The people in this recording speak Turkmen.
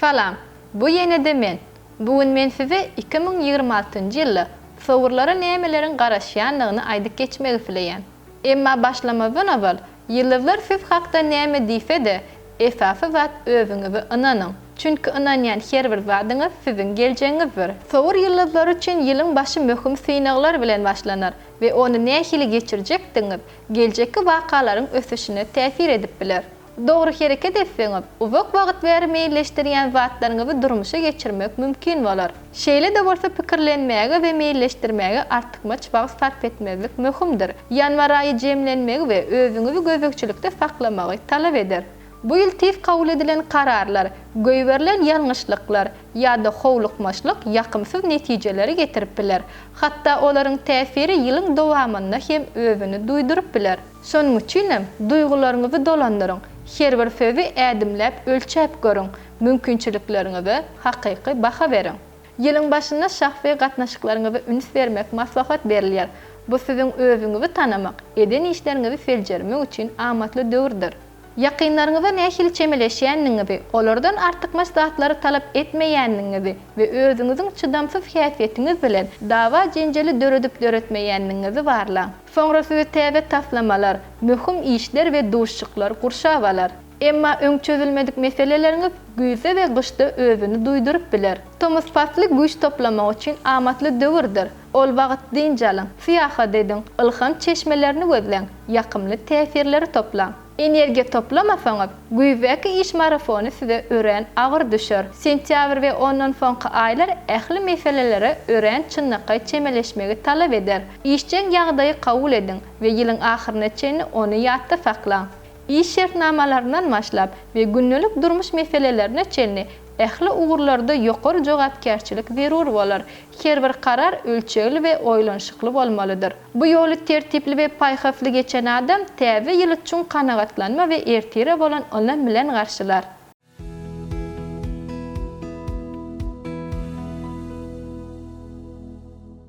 Salam! Bu ýene-de men. Bu gün men size 2026-njy ýylda sowurlara nämeleriň garaşýandygyny aýdyp geçmek isleýän. Emma başlamazdan ozal, ýyldyzlar siz hakda näme diýse-de, esasy zat özüňize ynanyň. Çünki ynanýan her bir zadyňyz siziň geljegiňizdir. Sowur ýyldyzlary üçin ýylyň başy möhüm synaglar bilen başlanar we ony nähili geçirjekdigiňiz geljekki wakalaryň ösüşine täsir edip biler. Dogry hereket etseňiz, uzak wagt bäri meýilleşdirýän zatlaryňyzy durmuşa geçirmek mümkin bolar. Şeýle-de bolsa pikirlenmäge we meýilleşdirmäge artykmaç wagt sarp etmezlik möhümdir. Ýanwar aýy jemlenmegi we özüňizi gözegçilikde saklamagy talap eder. Bu ýyl tiz kabul edilen kararlar, goýberilen ýalňyşlyklar ýa-da howlukmaçlyk ýakymsyz netijeleri getirip biler. Hatda olaryň täsiri ýylyň dowamynda hem özüni duýduryp biler. Şonuň üçinem duýgularyňyzy dolandyryň, her bir sözi ädimläp ölçäp görüň, mümkinçilikleriňize hakyky baha beriň. Ýylyň başynda şahsy gatnaşyklaryňyza üns bermek maslahat berilýär. Bu siziň özüňizi tanamak, eden işleriňizi seljermek üçin amatly döwürdir. Ýakynlaryňyza nähili çemeleşýändigiňizi, olardan artykmaç zatlary talap etmeýändigiňizi we özüňiziň çydamsyz häsiýetiňiz bilen dawa-jenjeli döredip-döretmeýändigiňizi barlaň. Soňra sizi täze taslamalar, möhüm işler we duşuşyklar gurşap alar. Emma öň çözülmedik meseleleriňiz güýzde we gyşda özüni duýduryp biler. Tomus pasly güýç toplamak üçin amatly döwürdir. Ol wagt dynç alyň, syýahat ediň, ylham çeşmelerini gözläň, ýakymly täsirleri toplaň. Energiýa toplamasaňyz, güýzdäki iş marafony size örän agyr düşer. Sentýabr we ondan soňky aýlar ähli meselelere örän çynlakaý çemeleşmegi talap eder. Işjeň ýagdaýy kabul ediň we ýylyň ahyryna çenli ony ýatda saklaň. Iş şertnamalaryndan başlap we gündelik durmuş meselelerine çenli ähli ugurlarda ýokary jogapkärçilik zerur bolar. Her bir karar ölçegli we oýlanyşykly bolmalydyr. Bu ýoly tertipli we paýhasly geçen adam täze ýyly çuň kanagatlanma we ertire bolan ynam bilen garşylar.